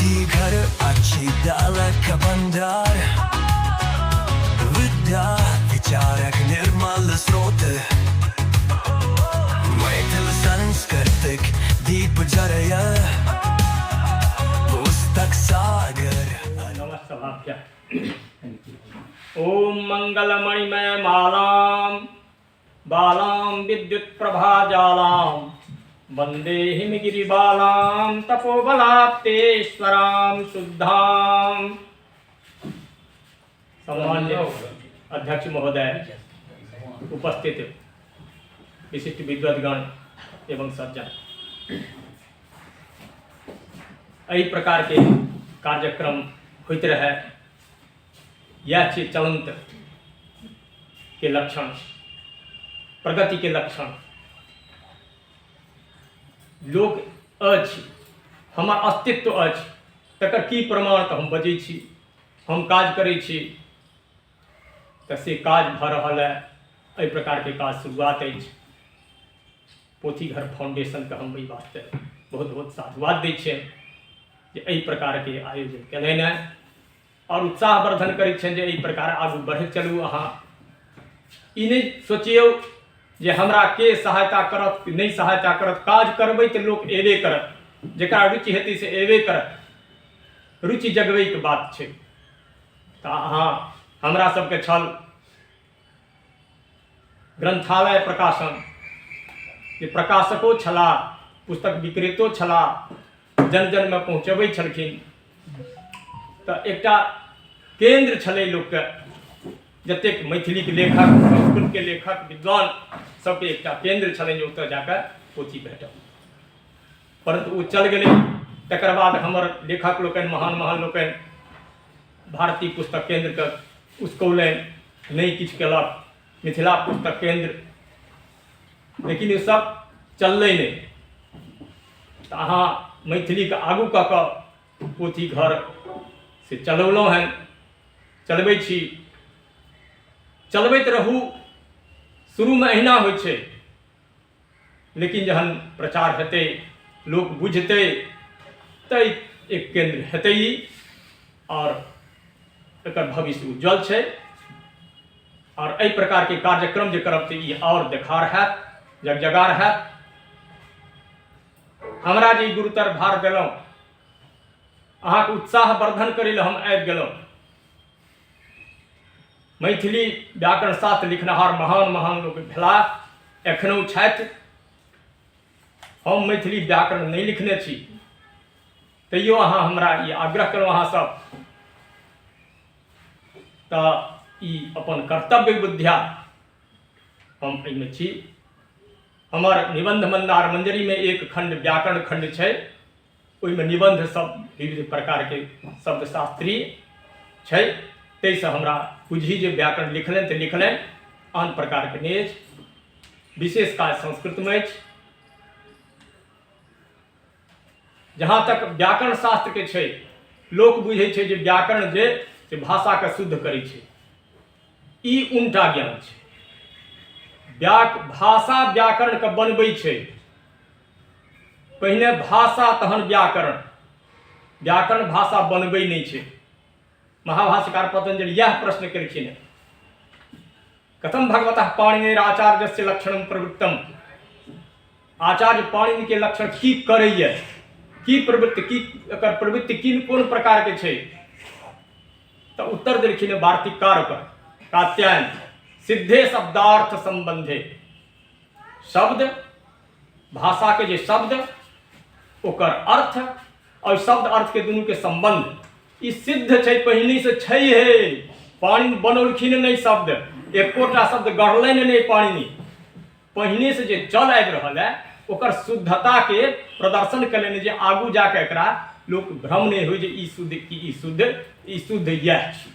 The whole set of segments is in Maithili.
पोथी घर अछि दालक भंडार, विद्या विचारक निर्मल स्रोत, मैथिल संस्कृतिक दीप जरय पुस्तक सागर। नमः सभाभ्यः। ओम मंगलमणिमय मालाम बालां विद्युत्प्रभाजालां वन्दे हिमगिरिबालां तपोबलाप्तेश्वरां शुद्धां। सम्मान्य अध्यक्ष महोदय, उपस्थित विशिष्ट विद्वद्गण एवं सज्जन, एहि प्रकारके कार्यक्रम होइत रहए, इएह छियै चलन्त के लक्षण, प्रगतिके लक्षण। लोक अछि, हमर अस्तित्व अछि, तकर की प्रमाण? तऽ हम बजै छी, हम काज करै छी, तऽ से काज भऽ रहल अइ। एहि प्रकारके काज शुरुआत अछि। पोथी घर फाउंडेशनके हम एहि वास्ते बहुत बहुत साधुवाद दै छियनि जे एहि प्रकारके आयोजन केलनि हेँ आओर उत्साहवर्धन करै छियनि जे एहि प्रकार आगू बढ़ैत चलू। अहाँ ई नहि सोचियौ जे हमरा के सहायता करत, नहि सहायता करत। काज करबै तऽ लोक एबे करत, जकरा रुचि हेतै से एबे करत। रुचि जगबैके बात छै। तऽ अहाँ हमरा सबके छल ग्रन्थालय प्रकाशन, जे प्रकाशको छलाह, पुस्तक विक्रेतो छलाह, जन जनमे पहुँचबै छलखिन। तऽ एकटा केन्द्र छलै लोकके, जतेक मैथिलीके लेखक, संस्कृतके लेखक, विद्वान सबके एकटा केन्द्र छलै जे ओतऽ जाकऽ पोथी भेटत। परन्तु ओ चल गेलै। तकर बाद हमर लेखक लोकनि, महान महान लोकनि भारती पुस्तक केन्द्रके उसकौलनि, नहि किछु केलक। मिथिला पुस्तक केन्द्र, लेकिन ई सब चललै नहि। तऽ अहाँ मैथिलीके आगू कऽ कऽ पोथी घर से चलौलहुँ हेँ, चलबै छी, चलबैत रहू। शुरूमे अहिना होइ छै, लेकिन जहन प्रचार हेतै, लोक बुझतै, तऽ एक केन्द्र हेतै ई आओर एकर भविष्य उज्जवल छै। आओर एहि प्रकारके कार्यक्रम जे करब तऽ ई आओर देखार हैत, जगजगार हैत। हमरा जे ई गुरुतर भार देलहुँ, अहाँके उत्साह वर्धन करै लए हम आबि गेलहुँ। मैथिली व्याकरण शास्त्र लिखनिहार महान महान लोक भेलाह, एखनहु छथि। हम मैथिली व्याकरण नहि लिखने छी, तैयो अहाँ हमरा ई आग्रह केलहुँ अहाँसभ, तऽ ई अपन कर्तव्य बुद्धिया हम एहिमे छी। हमर निबन्ध मन्दार मञ्जरीमे एक खण्ड व्याकरण खण्ड छै, ओहिमे निबन्ध सब विविध प्रकारके शब्दशास्त्रीय छै। ताहिसँ हमरा बुझी जे व्याकरण लिखलनि तऽ लिखलनि, आन प्रकारके नहि अछि। विशेष काज संस्कृतमे अछि। जहाँ तक व्याकरण शास्त्रके छै, लोक बुझै छै जे व्याकरण जे से भाषाके शुद्ध करै छै। ई उनटा ज्ञान छै। भाषा व्याकरणके बनबै छै। पहिने भाषा तहन व्याकरण। व्याकरण भाषा बनबै नहि छै। महाभाष्यकार पतंजलि इएह प्रश्न केलखिन हेँ, कथम भगवतः पाणिनेर आचार्यस्य लक्षणम प्रवृत्तम। आचार्य पाणिनि के लक्षण की करैए, की प्रवृत्ति, की एकर प्रवृत्ति की कोन प्रकारके छै? तऽ उत्तर देलखिन वार्तिककार ओकर कात्यायन, सिद्धे शब्दार्थ संबंधे। शब्द, भाषाके जे शब्द, ओकर अर्थ और शब्द अर्थके दुनूके संबंध ई सिद्ध छै, पहिनहिसँ छै हे। पाणिनि बनौलखिन नहि शब्द, एकोटा शब्द गढ़लनि नहि पाणिनि। पहिनेसँ जे चल आबि रहल है ओकर शुद्धताके प्रदर्शन कयलनि जे आगू जाके एकरा लोक भ्रम नहि होइ जे ई शुद्ध कि ई शुद्ध, ई शुद्ध इएह छी।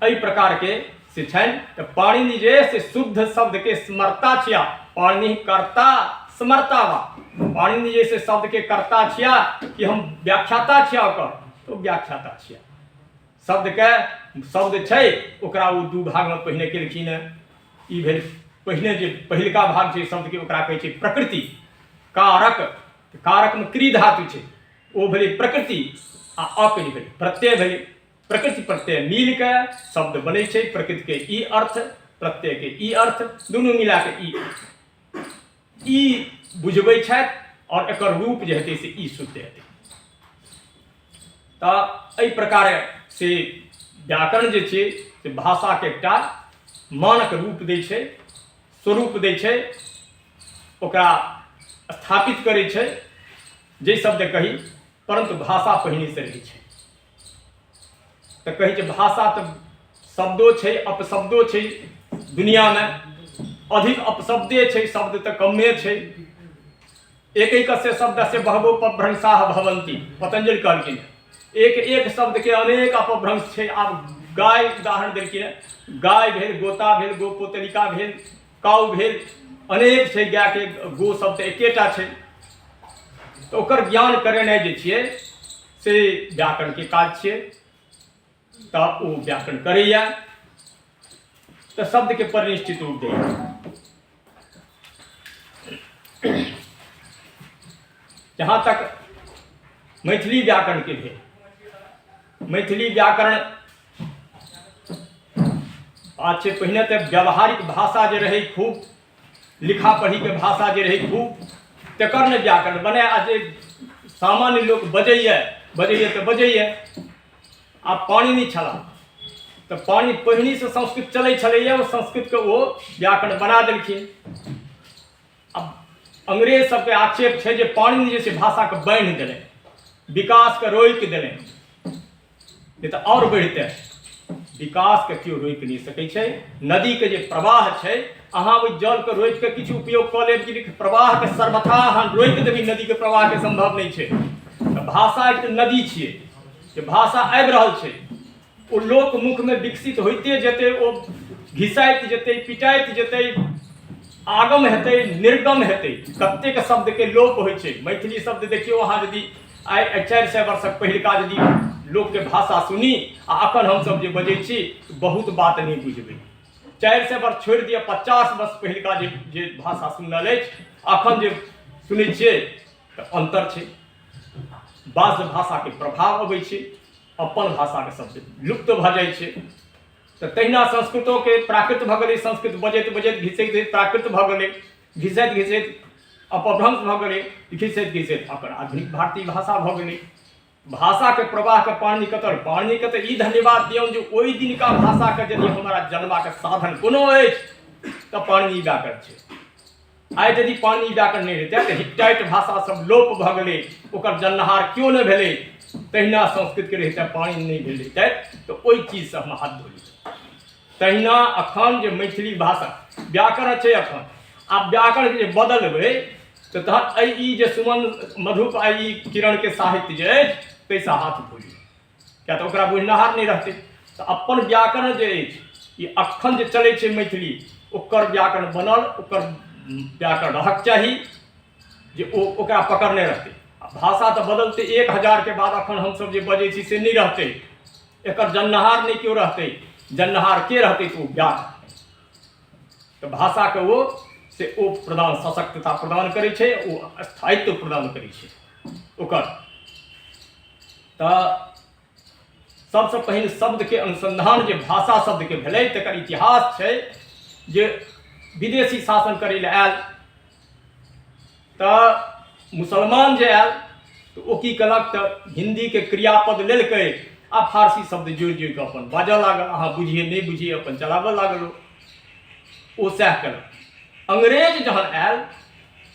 एहि प्रकारके से छनि। तऽ पाणिनि जे से शुद्ध शब्दके स्मर्ता छिया, पाणिनि कर्ता स्मर्ता वा पाणिनि जे से शब्दके कर्ता छिया कि हम व्याख्याता छिया ओकर, तऽ व्याख्याता छिया। शब्दके शब्द छै, ओकरा ओ दू भागमे पहिने केलखिन हेँ। ई भेल पहिने जे पहिलका भाग छै शब्दके, ओकरा कहै छै प्रकृति कारक। कारकमे क्री धातु छै, ओ भेलै प्रकृति आ अके जे भेलै प्रत्यय भेलै। प्रकृति प्रत्यय मिल के शब्द बनै छै। प्रकृति के ई अर्थ, प्रत्यय के ई अर्थ, दुनू मिला के ई ई बुझबै छथि आओर एकर रूप जे हेतै से ई शुद्ध हेतै। तऽ एहि प्रकारे से व्याकरण जे छै से भाषाके एकटा मानक रूप दै छै, स्वरूप दै छै, ओकरा स्थापित करै छै, जाहि शब्द कही, परन्तु भाषा पहिनेसँ रहै छै। तऽ कहै छै भाषा तऽ शब्दो छै, अपशब्दो छै, दुनिआमे अधिक अपशब्दे छै, शब्द तऽ कमे छै। एकैकस्य शब्दस्य बहवो अपभ्रंशाः भवन्ति, पतंजलि कहलखिन एक एक शब्दके अनेक अपभ्रंश छै। आब गाय उदाहरण देलखिन हेँ, गाय भेल, गोता भेल, गोपोतलिका भेल, काउ भेल, अनेक छै गायके, गो शब्द एकेटा छै। तऽ ओकर ज्ञान करेनाइ जे छियै से व्याकरणके काज छियै। तऽ ओ व्याकरण करैए तऽ शब्दके परिनिष्ठित रूप दैए। जहाँ तक मैथिली व्याकरणके भेल, मैथिली व्याकरण बात छै, पहिने तऽ व्यावहारिक भाषा जे रहै खूब, लिखा पढ़ीके भाषा जे रहै खूब, तकर ने व्याकरण बने। आ जे सामान्य लोक बजैए बजैए तऽ बजैए। आब पाणिनि छलाह तऽ पाणिनि पहिनहिसँ संस्कृत चलै छलैए, ओ संस्कृतके ओ व्याकरण बना देलखिन। आब अंग्रेज सबके आक्षेप छै जे पाणिनि जे छै भाषाके बान्हि देलनि, विकासके रोकि देलनि, नहि तऽ आओर बढ़िते। विकासके केओ रोकि नहि सकै छै। नदीके जे प्रवाह छै, अहाँ ओहि जलके रोकि कऽ किछु उपयोग कऽ लेब कि प्रवाहके सर्वथा अहाँ रोकि देबै, नदीके प्रवाहके सम्भव नहि छै। तऽ भाषा एक नदी छियै, जे भाषा आबि रहल छै ओ लोक मुखमे विकसित होइते जेतै, ओ घिसाइत जेतै, पिटाइत जेतै, आगम हेतै, निर्गम हेतै, कतेक शब्दके लोप होइ छै। मैथिली शब्द देखियौ अहाँ, यदि आइ 400 वर्षक पहिलका यदि लोकके भाषा सुनी आ अखन हमसभ जे बजै छी, बहुत बात नहि बुझबै। 400 वर्ष छोड़ि दिअ, 50 वर्ष पहिलका जे जे भाषा सुनल अछि, अखन जे सुनै छियै तऽ अन्तर छै। बाह्य भाषाके प्रभाव अबै छै, अपन भाषाके शब्द लुप्त भऽ जाइ छै। तऽ तहिना संस्कृतोके प्राकृत भऽ गेलै। संस्कृत बजैत बजैत घिसैत घिसैत प्राकृत भऽ गेलै, घिसैत घिसैत अपभ्रंश भऽ गेलै, घिसैत घिसैत ओकर आधुनिक भारतीय भाषा भऽ गेलै। भाषाके प्रवाहके पाणिनि कतऽ, पाणिनिके तऽ ई धन्यवाद दियौन जे ओहि दिनका भाषाके यदि हमरा जनबाके साधन कोनो अछि तऽ पाणिनि व्याकरण छै। आइ यदि पाणिनि व्याकरण नहि रहितै तऽ हिट्टाइट भाषा सब लोप भऽ गेलै, ओकर जनहार केओ नहि भेलै। तहिना संस्कृतके रहितै पाणिनि नहि भेल रहितै तऽ ओहि चीजसँ हम हाथ धो लितहुँ। तहिना अखन जे मैथिली भाषा व्याकरण छै, अखन आब व्याकरणके जे बदलबै तऽ तहन एहि ई जे सुमन मधुप आ ई किरणके साहित्य जे अछि ताहिसँ हाथ धो लिअ, किएक तऽ ओकरा बुझनिहार नहि रहतै। तऽ अपन व्याकरण जे अछि, ई अखन जे चलै छै मैथिली, ओकर व्याकरण बनल, ओकर व्याकरण रहक चाही जे ओ ओकरा पकड़ने रहतै। आ भाषा तऽ बदलतै, 1000के बाद अखन हमसभ जे बजै छी से नहि रहतै, एकर जननिहार नहि केओ रहतै। जननिहार के रहतै? तऽ ओ व्याकरण। तऽ भाषाके ओ से ओ प्रदान सशक्तता प्रदान करै छै, ओ स्थायित्व प्रदान करै छै ओकर। तऽ सबसँ पहिने शब्दके अनुसन्धान जे भाषा शब्दके भेलै तकर इतिहास छै जे विदेशी शासन करै लए आयल तऽ मुसलमान जे आयल तऽ ओ की केलक तऽ हिन्दीके क्रियापद लेलकै आ फारसी शब्द जोड़ि जोड़ि कऽ अपन बाजऽ लागल। अहाँ बुझिए नहि बुझिए, अपन चलाबऽ लागल। ओ सएह केलक। अंग्रेज जहन आयल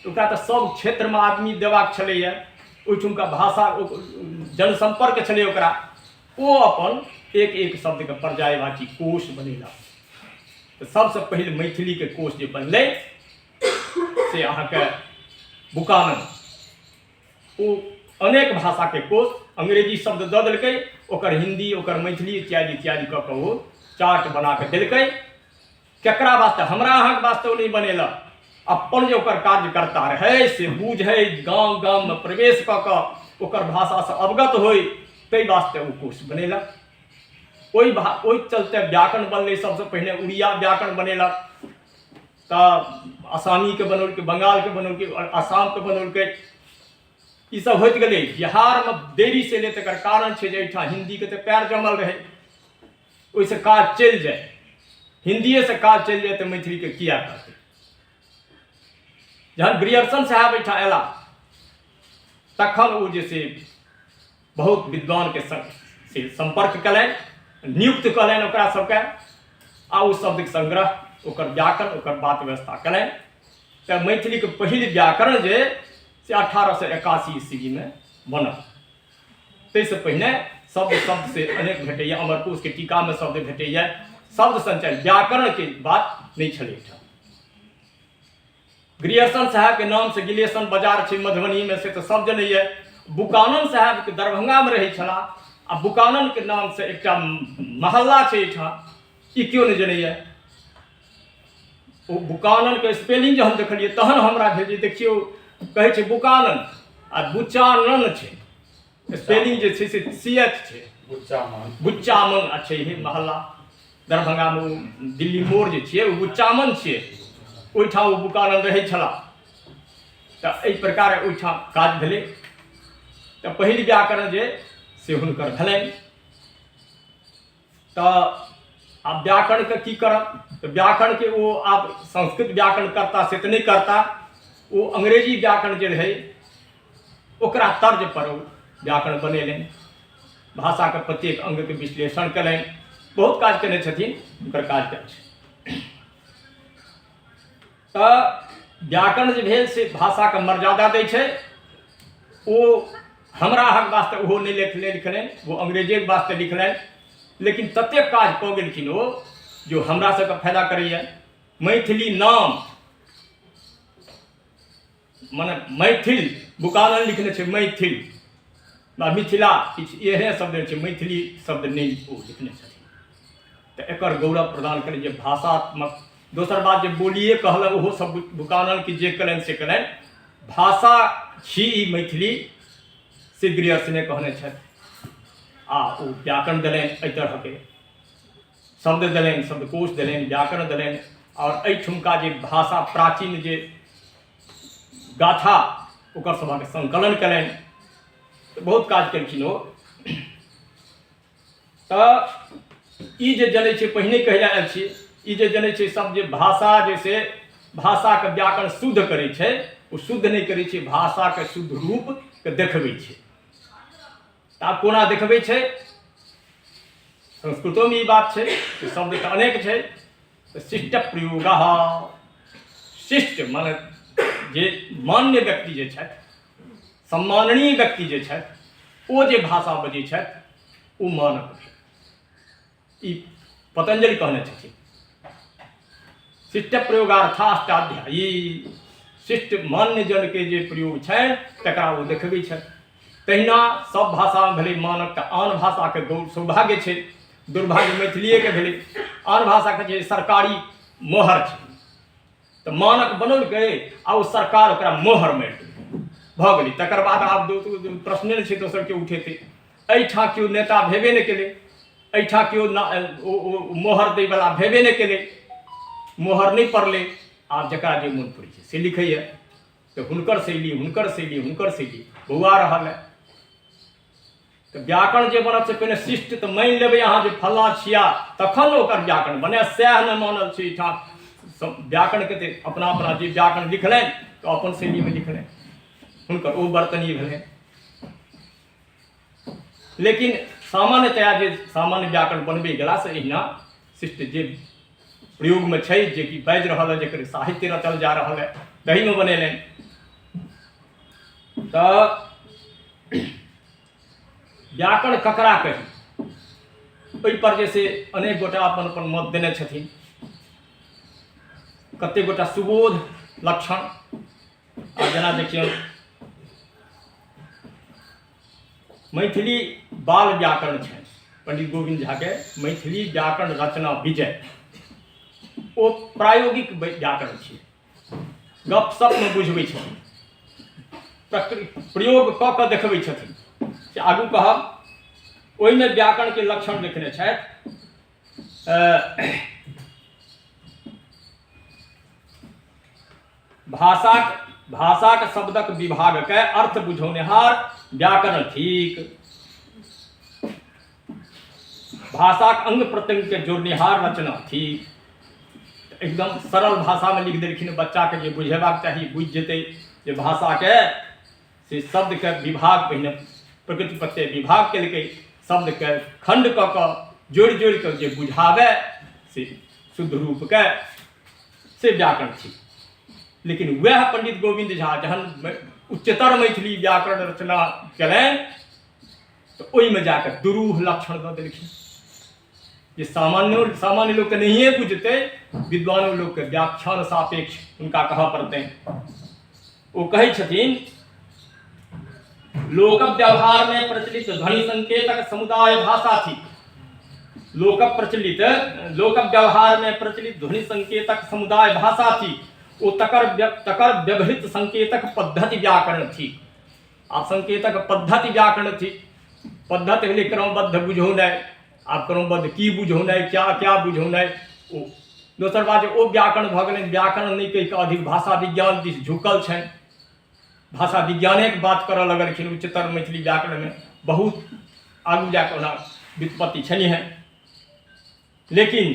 तऽ ओकरा तऽ सब क्षेत्रमे आदमी देबाक छलैए, ओहिठुमका भाषा जनसम्पर्क छलै ओकरा, ओ अपन एक एक शब्दके पर्यायवाची कोश बनेलक। तऽ सबसँ पहिल मैथिलीके कोश जे बनलै से अहाँके बुकानन, ओ अनेक भाषाके कोश अंग्रेजी शब्द दऽ देलकै, ओकर हिन्दी, ओकर मैथिली इत्यादि इत्यादि कऽ कऽ ओ चार्ट बना कऽ देलकै। केकरा वास्ते? हमरा अहाँके वास्ते ओ नहि बनेलक, अपन जे ओकर कार्यकर्ता रहै से बुझै, गाम गाममे प्रवेश कऽ कऽ ओकर भाषासँ अवगत होइ, ताहि वास्ते ओ कोश बनेलक। ओहि चलते व्याकरण बनलै। सबसँ पहिने उड़िया व्याकरण बनेलक, तऽ आसामीके बनौलकै, बंगालके बनौलकै, आसामके बनौलकै। ई सब होइत गेलै। बिहारमे देरीसँ एलै, तकर कारण छै जे एहिठाम हिन्दीके तऽ पैर जमल रहै, ओहिसँ काज चलि जाय, हिन्दीएसँ काज चलि जाय तऽ मैथिलीके किया करतै। जहन ग्रियर्सन साहेब एहिठाम अयला तखन ओ जे से बहुत विद्वानके से सम्पर्क कयलनि, नियुक्त कयलनि ओकरा सबके, आ ओ शब्दके संग्रह, ओकर व्याकरण, ओकर बात व्यवस्था कयलनि। तऽ मैथिलीके पहिल व्याकरण जे से 1881 ईस्वीमे बनल। ताहिसँ पहिने शब्द शब्द से अनेक भेटैए, अमरकोशके टीकामे शब्द भेटैए, शब्द संचय, व्याकरणके बात नहि छलै एहिठाम। ग्रियर्सन साहेबके नामसँ गिलेसन बाजार छै मधुबनीमे, से तऽ सब जनैए। बुकानन साहेबके दरभंगामे रहै छलाह आ बुकाननके नामसँ एकटा मोहल्ला छै एहिठाम, ई केओ नहि जनैए। ओ बुकाननके स्पेलिंग जहन देखलियै तहन हमरा भेल जे देखियौ कहै छै बुकानन आ बुचानन छै, स्पेलिंग जे छै से सी एच छै, बुच्चामन। बुच्चामन आ छै हे मोहल्ला दरभंगामे, ओ दिल्ली मोड़ जे छियै ओ बुच्चामन छियै, ओहिठाम ओ बुकानन रहै छलाह। तऽ एहि प्रकारे ओहिठाम काज भेलै। तऽ पहिल व्याकरण जे से हुनकर भेलनि। तऽ आब व्याकरणके की करब, तऽ व्याकरणके ओ आब संस्कृत व्याकरण करता से तऽ नहि करता, ओ अंग्रेजी व्याकरण जे रहै ओकरा तर्ज पर ओ व्याकरण बनेलनि, भाषाके प्रत्येक अङ्गके विश्लेषण कयलनि, बहुत काज कयने छथिन, हुनकर काज छै। तऽ व्याकरण जे भेल से भाषाके मर्यादा दै छै। ओ हमरा अहाँके वास्ते ओहो नहि लिखलनि, ओ अंग्रेजेके वास्ते लिखलनि, लेकिन ततेक काज कऽ गेलखिन ओ जो हमरा सबके फायदा करैए। मैथिली नाम मने मैथिल, बुकानन लिखने छै मैथिल बा मिथिला, किछु एहने शब्द छै, मैथिली शब्द नहि ओ लिखने छथिन। तऽ एकर गौरव प्रदान करै जे भाषात्मक। दोसर बात जे बोलिए कहलक ओहो सब बुकानन कि जे कयलनि से कयलनि, भाषा छी ई मैथिली से ग्रियर्सने कहने छथि आ ओ व्याकरण देलनि, एहि तरहके शब्द देलनि, शब्दकोश देलनि, व्याकरण देलनि। आओर एहिठुमका जे भाषा प्राचीन जे गाथा ओकर सभक संकलन कयलनि, तऽ बहुत काज केलखिन ओ। तऽ ई जे जनै छै, पहिने कहि आयल छी, ई जे जनै छै सब जे भाषा जे से भाषाके व्याकरण शुद्ध करै छै, ओ शुद्ध नहि करै छै, भाषाके शुद्ध रूपके देखबै छै। तऽ आब कोना देखबै छै, संस्कृतोमे ई बात छै कि शब्द तऽ अनेक छै, तऽ शिष्ट प्रयोग, शिष्ट माने जे मान्य व्यक्ति जे छथि, सम्माननीय व्यक्ति जे छथि, ओ जे भाषा बजै छथि ओ मानक भेल। ई पतंजलि कहने छथिन, शिष्ट प्रयोगार्थाष्टाध्यायी, शिष्ट मान्य जनके जे प्रयोग छनि तकरा ओ देखबै छथि। तहिना सब भाषामे भेलै मानक, तऽ आन भाषाके गौर सौभाग्य छै, दुर्भाग्य मैथिलिएके भेलै। आन भाषाके जे सरकारी मोहर छै तऽ मानक बनौलकै आ ओ सरकार ओकरा मोहर मारि देलकै, भऽ गेलै। तकर बाद आब प्रश्ने नहि छै दोसर केओ उठेतै। एहिठाम केओ नेता भेबे नहि केलै, एहिठाम केओ ओ मोहर दैवला भेबे नहि केलै, मोहर नहि पड़लै। आब जकरा जे मोन पड़ै छै से लिखैए, तऽ हुनकर शैली, हुनकर शैली, हुनकर शैली बौआ रहल है। तऽ व्याकरण जे बनत से पहिने शिष्ट तऽ मानि लेबै अहाँ जे फल्लाँ छिया, तखन ने ओकर व्याकरण बने। सएह नहि मानल छै एहिठाम सब व्याकरणके, तऽ अपना अपना जे व्याकरण लिखलनि तऽ अपन शैलीमे लिखलनि, हुनकर ओ वर्तनी भेलनि। लेकिन सामान्यतया जे सामान्य व्याकरण बनबै गेला से एहिना शिष्ट जे प्रयोगमे छै, जे कि बाजि रहल है, जकर साहित्य रचल जा रहल है, तहीमे बनेलनि। तऽ व्याकरण ककरा कही, ओहिपर जे से अनेक गोटा अपन अपन मत देने छथिन। कतेक गोटा सुबोध लक्षण, आ जेना देखियौ मैथिली बाल व्याकरण छनि पंडित गोविन्द झाके मैथिली व्याकरण रचना विजय, ओ प्रायोगिक व्याकरण छियै, गपशपमे बुझबै छथिन, प्रयोग कऽ कऽ देखबै छथिन। से आगू कहब। ओहिमे व्याकरणके लक्षण लिखने छथि। भाषाक भाषाक शब्दक विभागके अर्थ बुझौनिहार व्याकरण थिक। भाषाक अंग प्रत्यंगके जोड़निहार रचना थिक। एकदम सरल भाषामे लिख देलखिन, बच्चाके जे बुझेबाक चाही बुझि जेतै जे भाषाके से शब्दके विभाग पहिने प्रकृति प्रत्यय विभाग केलकै, शब्दके खण्ड कऽ कऽ जोड़ि जोड़ि कऽ जे बुझाबै से शुद्ध रूपके से व्याकरण छी। लेकिन वएह पंडित गोविन्द झा जहन उच्चतर मैथिली व्याकरण रचना केलनि तऽ ओहिमे जाकऽ दुरूह लक्षण दऽ देलखिन जे सामान्यो सामान्य लोक तऽ नहिए बुझतै, विद्वानो लोकके व्याख्यान सापेक्ष हुनका कहऽ पड़तनि। ओ कहै छथिन, लोक व्यवहार में प्रचलित ध्वनि संकेतक समुदाय भाषा थी। लोक प्रचलित लोक व्यवहार में प्रचलित ध्वनि संकेतक समुदाय भाषा थी, ओ तकर तकर व्यवहृत संकेतक पद्धति व्याकरण थी। आब संकेतक पद्धति व्याकरण थी। पद्धति भेलै क्रमबद्ध बुझौनाइ। आब क्रमबद्ध की बुझौनाइ, क्या क्या बुझौनाइ, ओ दोसर बात जे ओ व्याकरण भऽ गेलनि। व्याकरण नहि कहि कऽ अधिक भाषा विज्ञान दिस झुकल छनि, भाषा विज्ञानेके बात करऽ लगलखिन उच्चतर मैथिली व्याकरणमे। बहुत आगू जाकऽ ओना व्युत्पत्ति छनि हेँ, लेकिन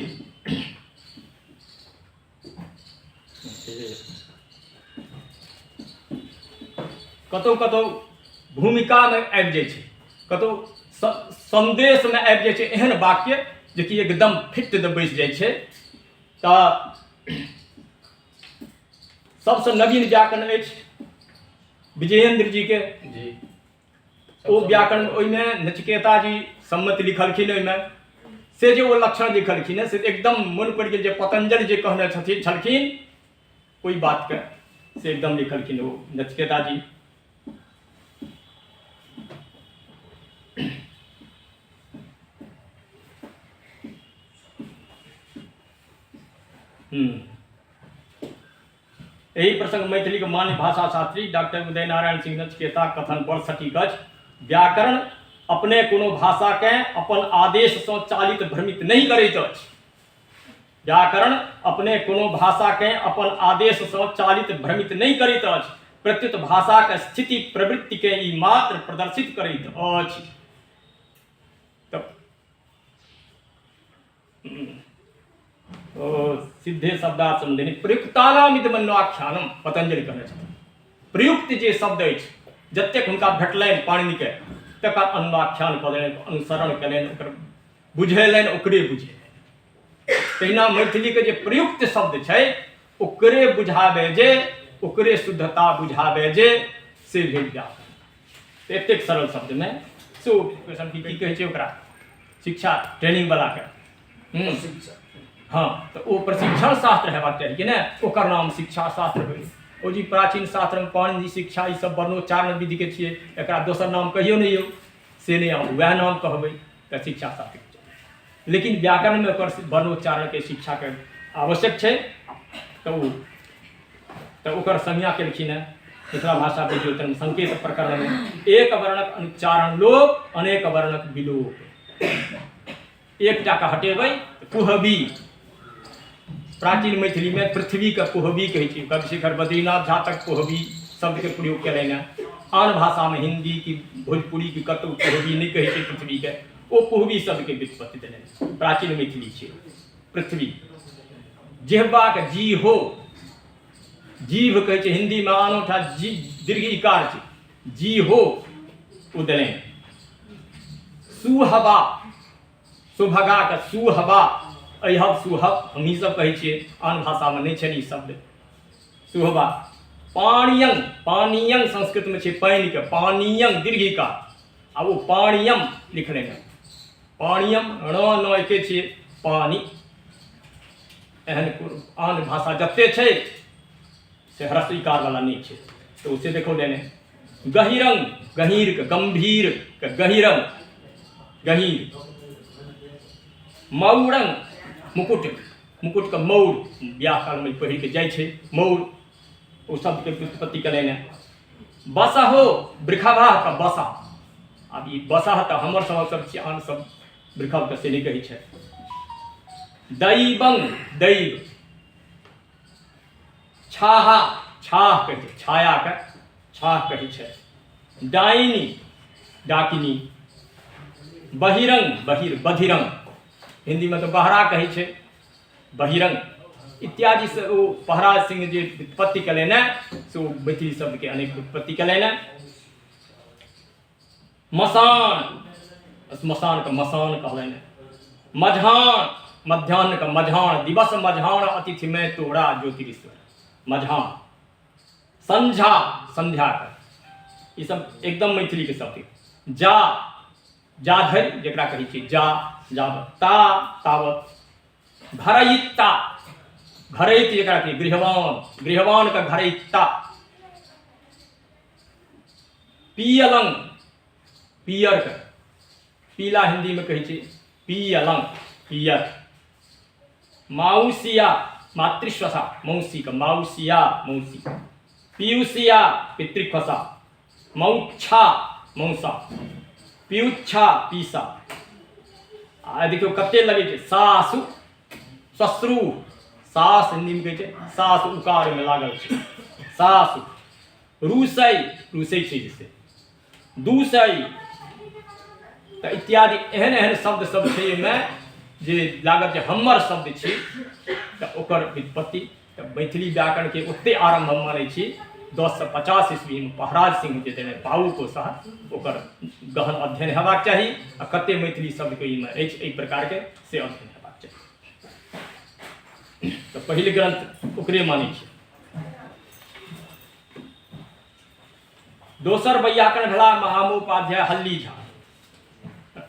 कतहु कतहु भूमिकामे आबि जाइ छै, कतहु सन्देशमे आबि जाइ छै एहन वाक्य जेकि एकदम फिट दऽ बैसि जाइ छै। तऽ सबसँ नवीन व्याकरण अछि विजयेंद्र जीके जी। ओ व्याकरण, ओहिमे नचिकेता जी सम्मति लिखलखिन। ओहिमे से जे ओ लक्षण लिखलखिन से एकदम मोन पड़ि गेल जे पतंजलि जे कहने छथिन छलखिन ओहि बातके से एकदम लिखलखिन ओ नचिकेता जी। एहि प्रसंग मैथिलीक मान्य भाषा शास्त्री डॉक्टर उदय नारायण सिंह नचिकेताक कथन बड़ सटीक अछि। व्याकरण अपने कोनो भाषाकेँ अपन आदेशसँ चालित भ्रमित नहि करैत अछि। व्याकरण अपने कोनो भाषाकेँ अपन आदेशसँ चालित भ्रमित नहि करैत अछि, प्रत्युत भाषाक स्थिति प्रवृत्तिकेँ ई मात्र प्रदर्शित करैत अछि। तऽ ओ सिद्धे शब्दार्थ सम्बन्धी प्रयुक्तानाम मन्वाख्यानम पतंजलि कहने छथिन। प्रयुक्त जे शब्द अछि जतेक हुनका भेटलनि पाणिनिके तकर अन्वाख्यान कऽ देलनि, अनुसरण केलनि, ओकर बुझेलनि, ओकरे बुझेलनि। तहिना मैथिलीके जे प्रयुक्त शब्द छै ओकरे बुझाबै जे, ओकरे शुद्धता बुझाबै जे, से भेल व्याकरण। एतेक सरल शब्दमे से ओ क्वेश्चन की कहै छै ओकरा शिक्षा ट्रेनिंग वाला के हँ, तऽ ओ प्रशिक्षण शास्त्र हेबाक चाही कि नहि, ओकर नाम शिक्षा शास्त्र भेलै। ओ जी प्राचीन शास्त्रमे पाणिनि शिक्षा ई सब वर्णोच्चारण विधिके छियै, एकरा दोसर नाम कहियो नहि यौ, से नहि, हम वएह नाम कहबै तऽ शिक्षा शास्त्र। लेकिन व्याकरणमे ओकर वर्णोच्चारणके शिक्षाके आवश्यक छै, तऽ ओ तऽ ओकर संज्ञा केलखिन हेँ मिथिला भाषा विद्योतन संकेत प्रकरणमे, एक वर्णक अनुच्चारण लोप, अनेक वर्णक विलोप। एकटा के हटेबै कुहबी। प्राचीन मैथिलीमे पृथ्वीके कुहबी कहै छै। कविशेखर बद्रीनाथ झा तक कुहबी शब्दके प्रयोग केलनि हेँ। आन भाषामे हिंदी की भोजपुरी की कतहु कुहबी नहि कहै छै पृथ्वीके, ओ कुहबी शब्दके व्युत्पत्ति देलनि। प्राचीन मैथिली छै पृथ्वी। जिहबाक जी हो, जीभ कहै छै हिन्दीमे, आनो ठाम जी दीर्घ इकार छै, जी हो ओ देलनि। सुहबा, सुभगाके सुहबा, अहब सुहब हमही सब कहै छियै, आन भाषामे नहि छनि ई शब्द सुहबा। पानियंग, पानियंग संस्कृतमे छै पानिके, पानियंग दीर्घिका, आ ओ पानियम लिखलनि हँ। पानियम ण न एके छियै पानि। एहन आन भाषा जते छै से ह्रस्व इकार वाला नहि छै, तऽ ओ से देखो लेने। गहिरंग, गहीर के गंभीर के गहिरंग गहीर। मौरंग मुकुट, मुकुट के मौर ब्याह काल में पहिर के जाइ छै मौर, ओ शब्द के व्युत्पत्ति केलनि हँ। बसहो वृखभा के बसा, आब ई बसह तऽ हमर सबक सब छी, आन सब वृखभ के से नहि कहै छै। दैवं दैव, छाहा छाह कहै छै, छायाके छाह कहै छै। डाइनी डाकिनी। बहिरंग बहिर बधिरंग, हिन्दीमे तऽ बहरा कहै छै, बहिरंग इत्यादि से ओ पहराज सिंह जे उत्पत्ति केलनि से ओ मैथिली शब्दके अनेक उत्पत्ति केलनि। मसान श्मशानके मसान कहलनि। मझान मध्याह्नके मझान, दिवस मझान अतिथिमे तोरा ज्योतिरीश्वर मझान। संझा संध्याके, ई सब एकदम मैथिलीके शब्द। जा जा धरि जकरा कहै छियै जा जावत, ता तावत। घरैता घरैत जकरा कहै गृहवान, गृहवानके घरैता। पियलंग पियरके, पीला हिन्दीमे कहै छै पियलंग पियर। माउसिया मातृश्वसा मौसीके माउसिया मौसी। पीयूषिया पितृखसा। मौच्छा मौसा। पीयूच्छा पीसा। आ देखियौ कते लगै छै सासु ससुरु, सास हिन्दीमे कहै छै सास, उकारमे लागल छै सासु। रूसै रूसै छै जैसे दूसै, तऽ इत्यादि एहन एहन शब्द सब छै एहिमे जे लागत जे हमर शब्द छी, तऽ ओकर व्युत्पत्ति। तऽ मैथिली व्याकरणके ओते आरम्भ हम मानै छी 1050 ईस्वीमे पहराज सिंह जे देने पाउ कोशः, ओकर गहन अध्ययन हेबाक चाही आ कते मैथिली शब्दके एहिमे अछि एहि प्रकारके से अध्ययन हेबाक चाही। तऽ पहिल ग्रंथ ओकरे मानै छी। दोसर वैयाकरण भेला महामहोपाध्याय हल्ली झा,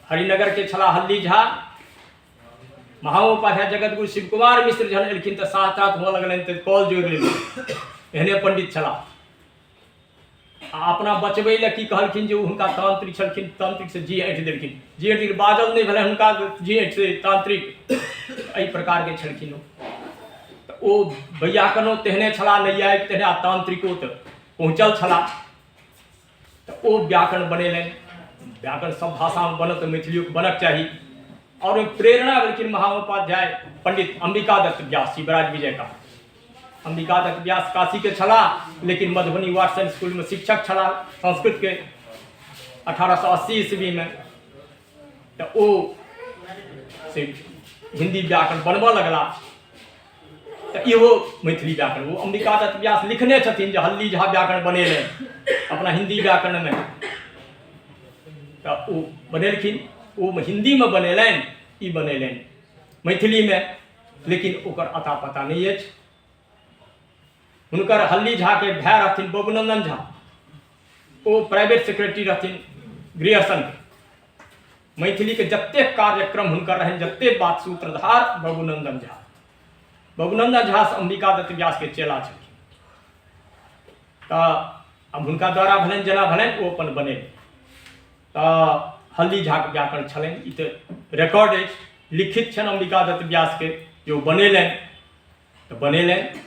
हरिनगर के छला हल्ली झा। महामहोपाध्याय जगतगुरु शिव कुमार मिश्र जहन एलखिन तऽ शास्त्रार्थ हुअ लगलनि तऽ कॉल जोड़ि लेलखिन, एहने पंडित छला। आ अपना बचबै लए की कहलखिन जे ओ हुनका तांत्रिक छलखिन, तांत्रिक से जी ऐंठि देलखिन, जी ऐंठि बाजल नहि भेलनि हुनका, जी ऐंठि से तांत्रिक एहि प्रकारके छलखिन ओ। तऽ ओ वैयाकरणो तेहने छलाह, नैयायिक तेहने, आ तांत्रिको तऽ पहुँचल छलाह। तऽ ओ व्याकरण बनेलनि। व्याकरण सब भाषामे बनत तऽ मैथिलियोके बनक चाही। आओर ओहि प्रेरणा भेलखिन महामहोपाध्याय पंडित अंबिका दत्त व्यास, शिवराज विजय का। अंबिका दत्त व्यास काशीके छलाह, लेकिन मधुबनी वाटसन स्कूलमे शिक्षक छलाह संस्कृतके 1880 ईस्वीमे। तऽ ओ से हिन्दी व्याकरण बनबऽ लगला, तऽ इहो मैथिली व्याकरण ओ अंबिका दत्त व्यास लिखने छथिन जे हल्ली झा व्याकरण बनेलनि अपना हिन्दी व्याकरणमे। तऽ ओ बनेलखिन, ओ हिन्दीमे बनेलनि, ई बनेलनि मैथिलीमे, लेकिन ओकर अता पता नहि अछि। हुनकर हल्ली झाके भाय रहथिन बबुनंदन झा, ओ प्राइवेट सेक्रेटरी रहथिन ग्रियर्सनके। मैथिलीके जतेक कार्यक्रम हुनकर रहनि, जतेक बात सूत्रधार बबुनंदन झा। बबुनंदन झा से अंबिका दत्त व्यासके चेला छलखिन। तऽ आब हुनका द्वारा भेलनि जेना भेलनि ओ अपन बनेलनि। तऽ हल्ली झाके व्याकरण छलनि, ई तऽ रिकॉर्ड अछि, लिखित छनि अंबिका दत्त व्यासके जे ओ बनेलनि तऽ बनेलनि।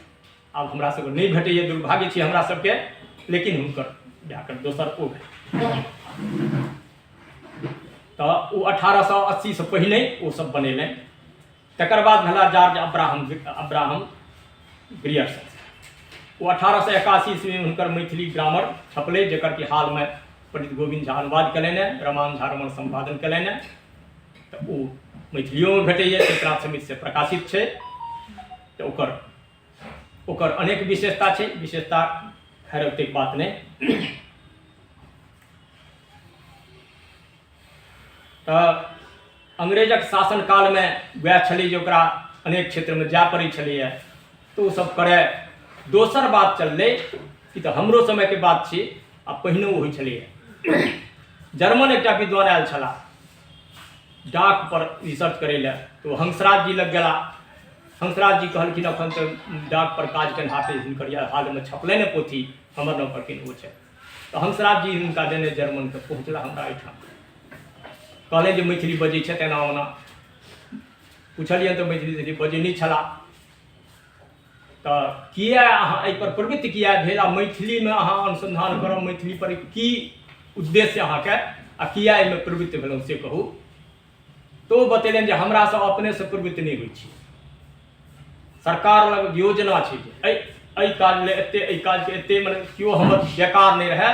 आब हमरा सबके नहि भेटैए, दुर्भाग्य छी हमरा सबके, लेकिन हुनकर व्याकरण दोसर ओ भेल। तऽ ओ 1880सँ पहिने ओ सब बनेलनि। तकर बाद भेला जॉर्ज अब्राहम, अब्राहम ग्रियर्सन। ओ 1881 ईस्वीमे हुनकर मैथिली ग्रामर छपलै, जकर कि हालमे पंडित गोविन्द झा अनुवाद केलनि हेँ, रमान झा रमण सम्पादन केलनि हेँ। तऽ ओ मैथिलियोमे भेटैए, चेतनाथ समितिसँ प्रकाशित छै। तऽ ओकर ओकर अनेक विशेषता छै, विशेषता खैर ओतेक बात नहि। तऽ अंग्रेजक शासन कालमे वएह छलै जे ओकरा अनेक क्षेत्रमे जाय पड़ै छलैए, तऽ ओ सब करय। दोसर बात चललै, ई तऽ हमरो समयके बात छी आ पहिनो होइ छलैए। जर्मन एकटा विद्वान आयल छलाह डाक पर रिसर्च करै लए, तऽ ओ हंसराज जी लग गेला। हंसराज जी कहलखिन अखन तऽ डाक पर काज केनहार हिनकर हालमे छपलै ने पोथी, हमर नाम कहलखिन ओ छै। तऽ हंसराज जी हुनका देने जर्मनके पहुँचला हमरा एहिठाम, कहलनि जे मैथिली बजै छथि एना ओना। पुछलियनि तऽ मैथिली तैथिली बजै नहि छलाह। तऽ किए अहाँ एहिपर प्रवृत्त किए भेल आ मैथिलीमे अहाँ अनुसन्धान करब, मैथिली पर की उद्देश्य अहाँके आ किए एहिमे प्रवृत्त भेलहुँ से कहू। तऽ ओ बतेलनि जे हमरा सब अपनेसँ प्रवृत्त नहि होइ छी, सरकार लग योजना छै जे एहि एहि काज लए एतेक, एहि काजके एतेक, मने केओ हमर बेकार नहि रहए,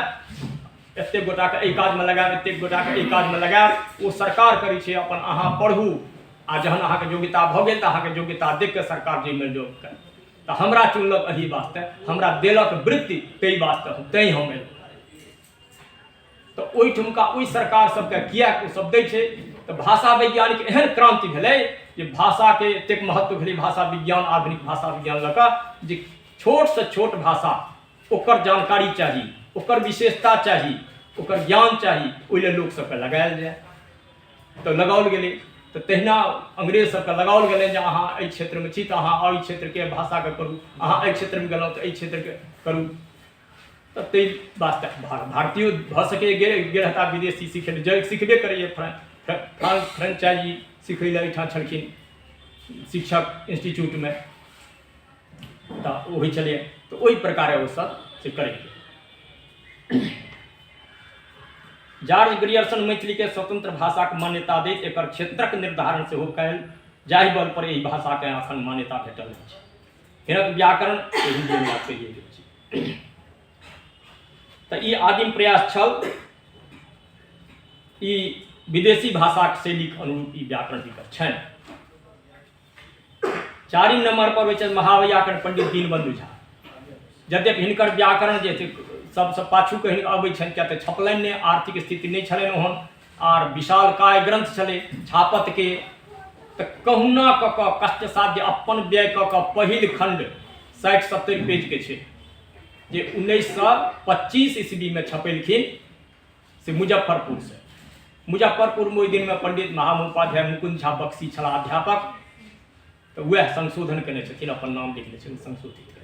एतेक गोटाके एहि काजमे लगायब, एतेक गोटाके एहि काजमे लगायब, ओ सरकार करै छै। अपन अहाँ पढ़ू आ जहन अहाँके योग्यता भऽ गेल तऽ अहाँके योग्यता देखि कऽ सरकार जाहिमे जॉब करत। तऽ हमरा चुनलक एहि वास्ते, हमरा देलक वृत्ति ताहि वास्ते, हम तैँ हम एलहुँ। तऽ ओहिठुमका ओहि सरकार सबके किएक ओ सब दै छै? तऽ भाषा वैज्ञानिक एहन क्रान्ति भेलै जे भाषाके एतेक महत्व भेलै, भाषा विज्ञान, आधुनिक भाषा विज्ञान लऽ कऽ जे छोटसँ छोट भाषा ओकर जानकारी चाही, ओकर विशेषता चाही, ओकर ज्ञान चाही, ओहि लए लोक सबके लगायल जाय। तऽ लगाओल गेलै। तऽ तहिना अंग्रेज सबके लगाओल गेलै जे अहाँ एहि क्षेत्रमे छी तऽ अहाँ एहि क्षेत्रके भाषाके करू, अहाँ एहि क्षेत्रमे गेलहुँ तऽ एहि क्षेत्रके करू। तऽ ताहि वास्ते भारतीयो भऽ सकैए गेल गेल हेता विदेशी सिखै लए, जब सिखबे करैए। फ्रेंचाइजी सिखै लए एहिठाम छलखिन शिक्षक इंस्टीट्यूटमे, तऽ ओ होइ छलैए। तऽ ओहि प्रकारे ओसभ से करैए। जॉर्ज ग्रियर्सन मैथिलीके स्वतंत्र भाषाक मान्यता दैत एकर क्षेत्रक निर्धारण सेहो कयल, जाहि बल पर एहि भाषाके एखन मान्यता भेटल अछि। हिनक व्याकरण हिन्दीमे बात कहिए गेल छी। तऽ ई आदिम प्रयास छल, ई विदेशी भाषाक शैलीक अनुरूप ई व्याकरण हिनकर छनि। चारिम नंबर पर होइ छथि महाव्याकरण पंडित दीनबंधु झा। यद्यपि हिनकर व्याकरण जे छै सबसँ पाछू कहीं अबै छनि, किया तऽ छपलनि नहि, आर्थिक स्थिति नहि छलनि ओहन, आर विशाल काय ग्रंथ छलै छापतके, तऽ कहुना कऽ कऽ कष्ट साध्य अपन व्यय कऽ कऽ पहिल खंड 60-70 पेजके छै जे 1925 ईस्वीमे छपेलखिन से मुजफ्फरपुरसँ। मुजफ्फरपुरमे ओहि दिनमे पंडित महामहोपाध्याय मुकुंद झा बक्सी छलाह अध्यापक, तऽ वएह संशोधन केने छथिन, अपन नाम लिखने छथिन संशोधित केने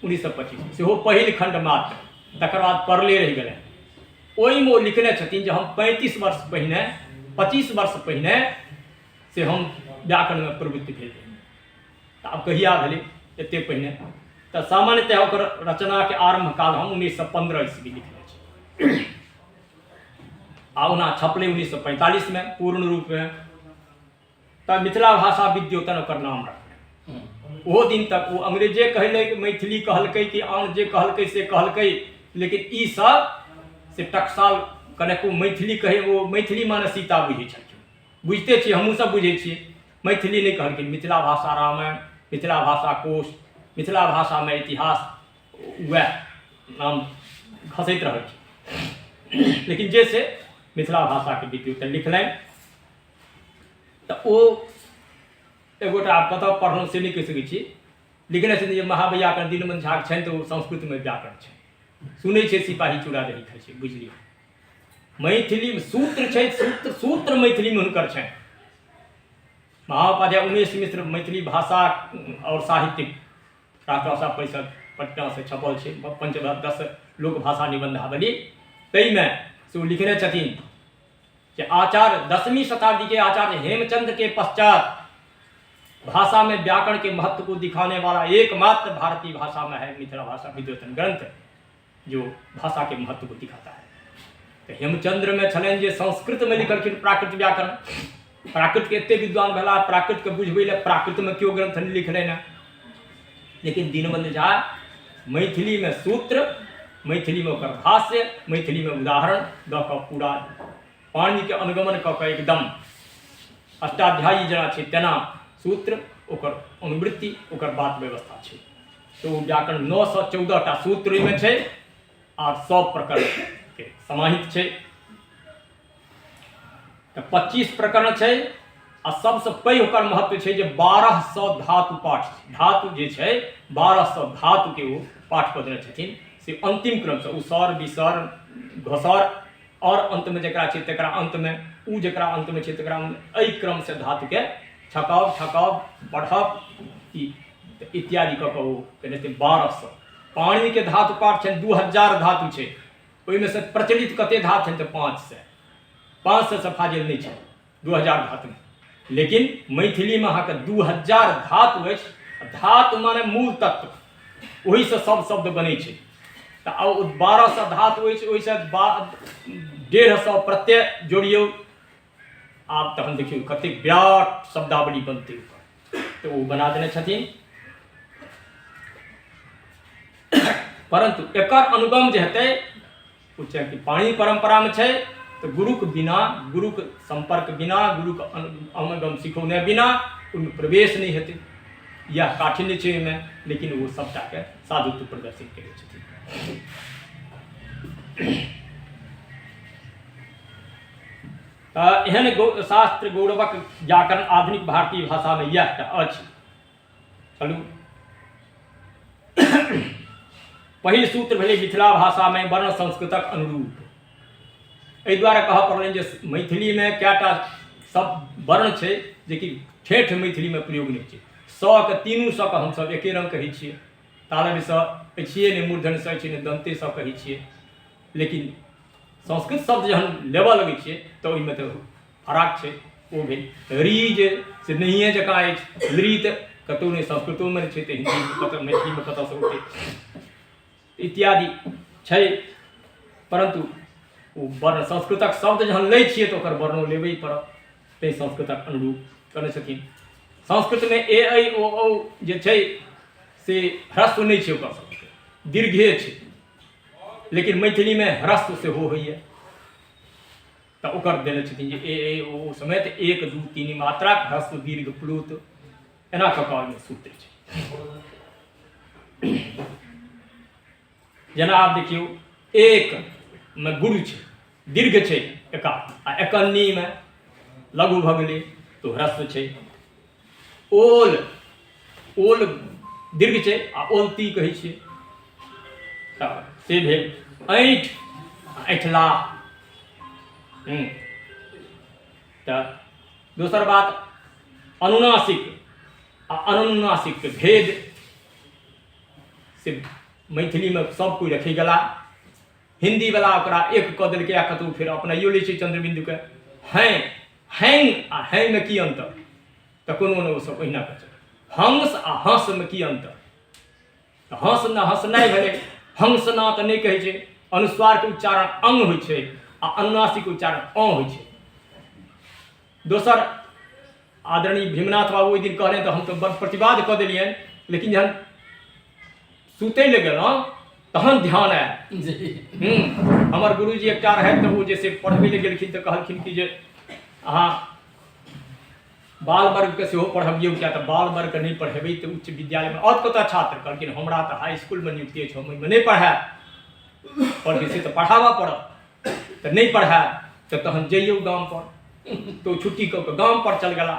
1925, सेहो पहिल खंड मात्र, तकर बाद पड़ले रहि गेलै। ओहिमे ओ लिखने छथिन जे हम 35 वर्ष पहिने, 25 वर्ष पहिने से हम व्याकरणमे प्रवृत्त भेल रही। तऽ आब कहिया भेलै एतेक पहिने? तऽ सामान्यतः ओकर रचनाके आरम्भ काल हम 1915 ईस्वी लिखने छी, आ ओना छपलै 1945मे पूर्ण रूपमे। तऽ मिथिला भाषा विद्योतन ओकर नाम रखने। ओहो दिन तक ओ अंग्रेजे कहलै, मैथिली कहलकै कि आन जे कहलकै से कहलकै, लेकिन ई सब से टकसाल कनेको मैथिली कहै, ओ मैथिली माने सीता बुझै छलखिन। बुझिते छियै, हमहूँ सब बुझै छियै। मैथिली नहि कहलखिन, मिथिला भाषा रामायण, मिथिला भाषा कोश, मिथिला भाषामे इतिहास, वएह नाम घसैत रहलखिन। लेकिन जे से मिथिला भाषाके विद्योतन लिखलनि। तऽ ओ एगोटा आब कतऽ पढ़लहुँ से नहि कहि सकै छी, लिखने छथिन जे महावैयाकरण दीनबन्धु झाके छनि तऽ ओ संस्कृतमे व्याकरण छनि। सुनै छै सिपाही चूड़ा दही खाइ छै, बुझलियै। मैथिलीमे सूत्र छै, सूत्र सूत्र मैथिलीमे हुनकर छनि। महाउपाध्याय उमेश मिश्र मैथिली भाषा आओर साहित्यिक राष्ट्रभाषा परिषद पटनासँ छपल छै पंचदश लोक भाषा निबन्धावली, ताहिमे से ओ लिखने छथिन कि आचार्य 10वीं शताब्दी के आचार्य हेमचंद्र के पश्चात भाषा में व्याकरण के महत्व को दिखाने वाला एकमात्र भारतीय भाषा में है मिथिला भाषा विद्योतन ग्रंथ, जो भाषा के महत्व को दिखाता है। तऽ हेमचंद्र में छलनि जे संस्कृत में लिखलखिन प्राकृत व्याकरण। प्राकृत के एते विद्वान भेला, प्राकृत के बुझबै लए प्राकृत में केओ ग्रंथ नहि लिखलनि हेँ, लेकिन दीनबंधु झा मैथिली में सूत्र, मैथिली में ओकर भाष्य, मैथिली में उदाहरण दऽ कऽ पूरा पाणिनिके अनुगमन कऽ कऽ एकदम अष्टाध्यायी जेना छै तेना सूत्र, ओकर अनुवृत्ति, ओकर बात व्यवस्था छै। तऽ ओ व्याकरण 914 टा सूत्र ओहिमे छै आर सब प्रकरणके समाहित छै। तऽ 25 प्रकरण छै, आ सबसँ पैघ ओकर महत्व छै जे 1200 धातु पाठ, धातु जे छै 1200 धातुके ओ पाठ कऽ देने छथिन, से अन्तिम क्रमसँ उसर बिसर घसर आओर अन्तमे जकरा छै तकरा अन्तमे, उ जकरा अन्तमे छै तकरा एहि क्रमसँ धातुके छकब छकब बढ़ब ई इत्यादि कऽ कऽ ओ केने छथिन 1200। पाणिनिके धातु पाठ छनि 2000 धातु छै, ओहिमे से प्रचलित कते धातु छनि तऽ 500, 500 से फाजिल नहि छै 2000 धातुमे। लेकिन मैथिलीमे अहाँके 2000 धातु अछि। धातु माने मूल तत्व, ओहिसँ सब शब्द बनै छै। तऽ ओ 1200 धातु अछि, ओहिसँ 150 प्रत्यय जोड़ियौ, आब तहन देखियौ कतेक विराट शब्दावली बनतै ओकर। तऽ ओ बना देने छथिन। परन्तु एकर अनुगम जे हेतै ओ चूँकि पाणिनि परम्परामे छै, तऽ गुरुके बिना, गुरुके सम्पर्क बिना, गुरुके अनुगम सिखौने बिना ओहिमे प्रवेश नहि हेतै। इएह काठिन्य छै ओहिमे, लेकिन ओ सभटाके साधुत्व प्रदर्शित करै छथिन। तऽ एहन शास्त्र गौरवक व्याकरण आधुनिक भारतीय भाषामे इएह टा अछि। चलू, पहिल सूत्र भेलै मिथिला भाषामे वर्ण संस्कृतक अनुरूप। एहि दुआरे कहऽ पड़लनि जे मैथिलीमे कएटा सब वर्ण छै जेकि ठेठ मैथिलीमे प्रयोग नहि छै। स के तीनू स के हमसब एके रंग कहै छियै, तालव्य स अछिए नहि, मूर्धन्य स अछि नहि, दन्ते स कहै छियै। लेकिन संस्कृत शब्द जहन लेबऽ लगै छियै तऽ ओहिमे तऽ फराक छै। ओ भेल री जे से नहिए जकाँ अछि, ली तऽ कतहु नहि, संस्कृतोमे नहि छै तऽ हिन्दीमे कतऽ, मैथिलीमे कतऽसँ औतै, इत्यादि छै। परन्तु ओ वर्ण संस्कृतक शब्द जहन लै छियै तऽ ओकर वर्णो लेबे पड़त, ताहि संस्कृतक अनुरूप करै छथिन। संस्कृतमे ए ऐ ओ औ जे छै से ह्रस्व नहि छै, ओकर सबके दीर्घे छै, लेकिन मैथिलीमे ह्रस्व सेहो होइए। तऽ ओकर देने छथिन जे ए ए ओ समेत 1 2 3 मात्राक ह्रस्व दीर्घ प्लुत एना कऽ कऽ ओहिमे सूत्र छै। जेना आब देखियौ, एक मे गुरु छै, दीर्घ छै एका, आ एकन्नीमे लघु भऽ गेलै तऽ ह्रस्व छै। ओल, ओल दीर्घ छै आ ओलती कहै छियै, तऽ से भेल। ऐँठ, ऐँठला। तऽ दोसर बात अनुनासिक आ अनुनासिकके भेद से मैथिलीमे सब कोइ रखै गेला। हिन्दीवला ओकरा एक कऽ देलकै आ कतहु फेर अपनाइयो लै छै चन्द्रबिन्दुके। हैं, हैंग आ हैंगमे की अन्तर, तऽ कोनो ने, ओ सब ओहिना कऽ चलै। हंस आ हंसमे की अन्तर, तऽ हंस ने हंसनाइ भेलै, हंसना तऽ नहि कहै छै। अनुस्वारके उच्चारण अंग होइ छै आ अनुनासिक उच्चारण अ होइ छै। दोसर आदरणीय भीमनाथ बाबू ओहि दिन कहलनि तऽ हम तऽ बड़ प्रतिवाद कऽ देलियनि, लेकिन जहन सुतै लए गेलहुँ तहन ध्यान आयल। हमर गुरुजी एकटा रहथि, तऽ ओ जे से पढ़बै लए गेलखिन तऽ कहलखिन कि जे अहाँ बाल वर्गके सेहो पढ़बियौ, किया तऽ बाल वर्गके नहि पढ़ेबै तऽ उच्च विद्यालयमे आओर कतऽ छात्र। कहलखिन हमरा तऽ हाई इसकुलमे नियुक्ति अछि, हम ओहिमे नहि पढ़ायब। कहलखिन से तऽ पढ़ाबऽ पड़त, तऽ नहि पढ़ायब तऽ तहन जइयौ गामपर। तऽ ओ छुट्टी कऽ कऽ गामपर चल गेला।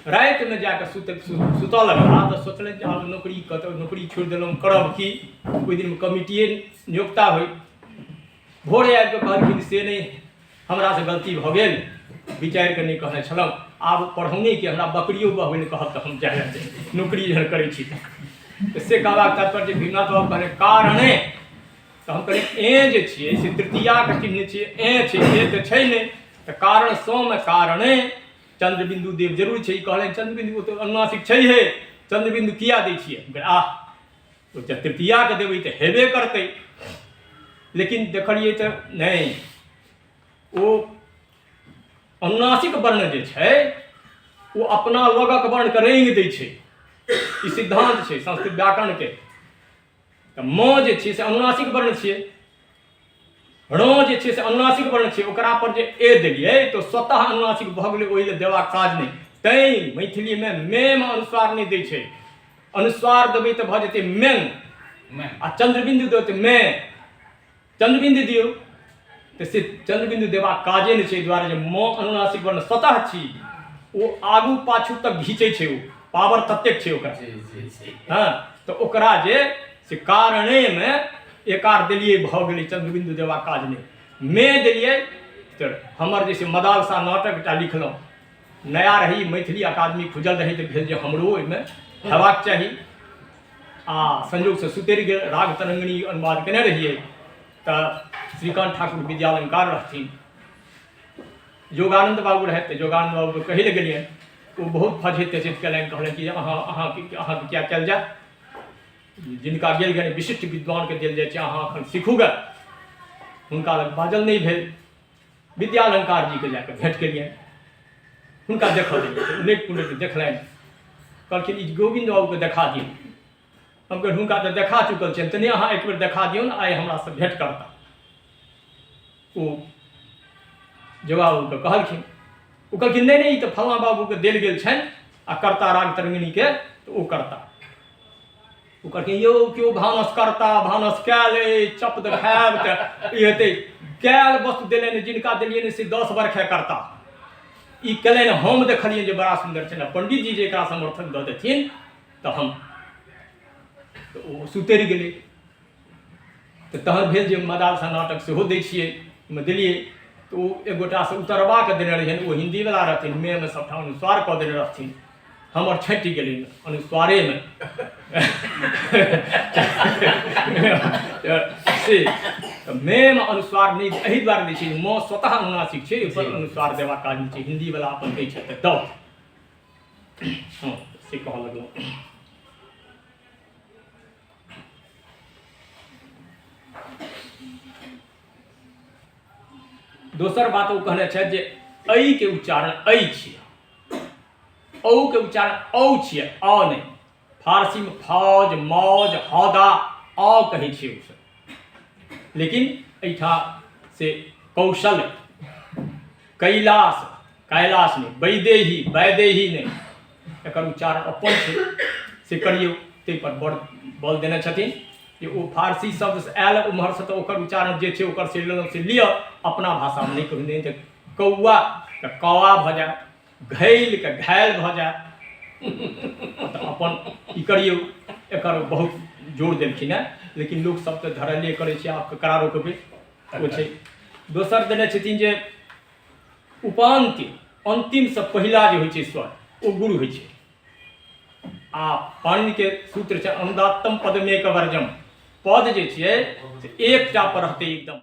रातिमे जाकऽ सुतऽ लगला तऽ सोचलनि जे आब नौकरी कतऽ, नौकरी छोड़ि देलहुँ, करब की? ओहि दिनमे कमिटिए नियोक्ता होइ। भोरे आबि कऽ कहलखिन से नहि, हमरासँ गलती भऽ गेल, विचारि कऽ नहि कहने छलहुँ, आब पढ़ौने कि हमरा बकरियो बहबै लए कहब तऽ हम जाय लए नौकरी जहन करै छी। तऽ से कहबाक तात्पर्य जे भीमनाथ बाबू कहने कारणे, तऽ हम कहलियै ए जे छियै से तृतीयाके चिन्ह छियै, ए छै, ए तऽ छै नहि, तऽ कारण सँ कारणे चन्द्रबिन्दु देव जरूर छै। ई कहलनि चन्द्रबिन्दु ओ तऽ अनुनासिक छै हे, चन्द्रबिन्दु किया दै छियै? हम कहलियै आह, ओ जब तृतीयाके देबै तऽ हेबे करतै। लेकिन देखलियै तऽ नहि, ओ अनुनासिक वर्ण जे छै ओ अपना लगक वर्णके रङ्गि दै छै। ई सिद्धान्त छै संस्कृत व्याकरणके। तऽ म जे छै से अनुनासिक वर्ण छियै, र जे छै से अनुनासिक वर्ण छियै, ओकरा पर जे ए देलियै तऽ स्वतः अनुनासिक भऽ गेलै, ओहि लए देबाक काज नहि। तैं मैथिलीमे मेमे अनुस्वार नहि दै छै। अनुस्वार देबै तऽ भऽ जेतै मेंग, आ चन्द्रबिन्दु देबै तऽ मे। चन्द्रबिन्दु दियौ तऽ से चन्द्रबिन्दु देबाक काजे नहि छै, एहि दुआरे जे म अनुनासिक वर्ण स्वतः छी, ओ आगू पाछू तक घीचै छै, ओ पावर ततेक छै ओकरा। हँ, तऽ ओकरा जे से कारणेमे एकार देलियै भऽ गेलै, चन्द्रबिन्दु देबाक काज नहि। मे देलियै तऽ हमर जे से मदालसा नाटक एकटा लिखलहुँ, नया रही, मैथिली अकादमी खुजल रहै, तऽ भेल जे हमरो ओहिमे हेबाक चाही, आ संयोगसँ सुतरि गेल। राग तरंगिणी अनुवाद केने रहियै तऽ श्रीकान्त ठाकुर विद्यालंकार रहथिन, योगानन्द बाबू रहथि, तऽ योगानन्द बाबूके कहै लए गेलियनि, ओ बहुत फजैत तजैत केलनि, कहलनि कि अहाँ अहाँके अहाँके किया कयल जाय, जिनका गेल गेल विशिष्ट विद्वानके देल जाइ छै, अहाँ एखन सीखू गे। हुनका लग बाजल नहि भेल। विद्यालंकार जीके जाकऽ भेँट केलियनि, हुनका देखऽ देलियै, उलटि पुलटि देखलनि, कहलखिन ई गोविन्द बाबूके देखा दियौ। हम कहलियै हुनका तऽ देखा चुकल छियनि, तऽ नहि अहाँ एक बेर देखा दियौन, आइ हमरासँ भेँट करता। ओ जवाबके कहलखिन, ओ कहलखिन नहि नहि, ई तऽ फल्लाँ बाबूके देल गेल छनि आ करता राग तरंगिणीके, तऽ ओ करता। ओ कहलखिन यौ केओ भानस करता, भानस कयल अइ, चप दऽ खायब तऽ ई हेतै। कयल वस्तु देलनि, जिनका देलियनि से 10 बरखे करता। ई कयलनि, हम देखलियनि जे बड़ा सुन्दर छै ने, पंडितजी जे एकरा समर्थन दऽ देथिन तऽ हम तऽ ओ सुतरि गेलै। तऽ तहन भेल जे मदालसा नाटक सेहो दै छियै, ओहिमे देलियै तऽ ओ एक गोटासँ उतरबा कऽ देने रहियनि, ओ हिन्दीवला रहथिन, मेमे सभठाम अनुस्वार कऽ देने रहथिन, हमर छँटि गेलै अनुस्वारेमे। से मेमे अनुस्वार नहि एहि दुआरे दै छै, म स्वतः अनुनासिक छै, ओहिपर अनुस्वार देबाक काज नहि छै, हिन्दीवला अपन दै छै तऽ दऽ। हँ, से कहऽ लगलहुँ। दोसर बात ओ कहने छथि जे ऐ के उच्चारण ऐ छियै, औ के उच्चारण औ छियै, अ नहि। फारसीमे फौज, मौज, हौदा, अ कहै छियै ओसभ, लेकिन एहिठाम से कौशल, कैलाश, कैलाश नहि, वैदेही, वैदेही नहि, एकर उच्चारण अपन छै, से करियौ। ताहिपर बड़ बल देने छथिन जे ओ फारसी शब्दसँ आयल ओम्हरसँ, तऽ ओकर उच्चारण जे छै ओकर से लेलहुँ से लिअ, अपना भाषामे नहि कहू, नहि तऽ कौआ तऽ कौआ भऽ जायत, घैलके घायल भऽ जायत, तऽ अपन ई करियौ। एकर बहुत जोर देलखिन हेँ, लेकिन लोकसभ तऽ धड़ल्ले करै छै, आब ककरा रोकबै, ओ छै। दोसर देने छथिन जे उपान्त्य, अन्तिमसँ पहिला जे होइ छै स्वर, ओ गुरु होइ छै। आ पाणिनिके सूत्र छै अनुदात्तम पदमेक वर्जम, पद जे छियै से एकटा पर रहतै एकदम।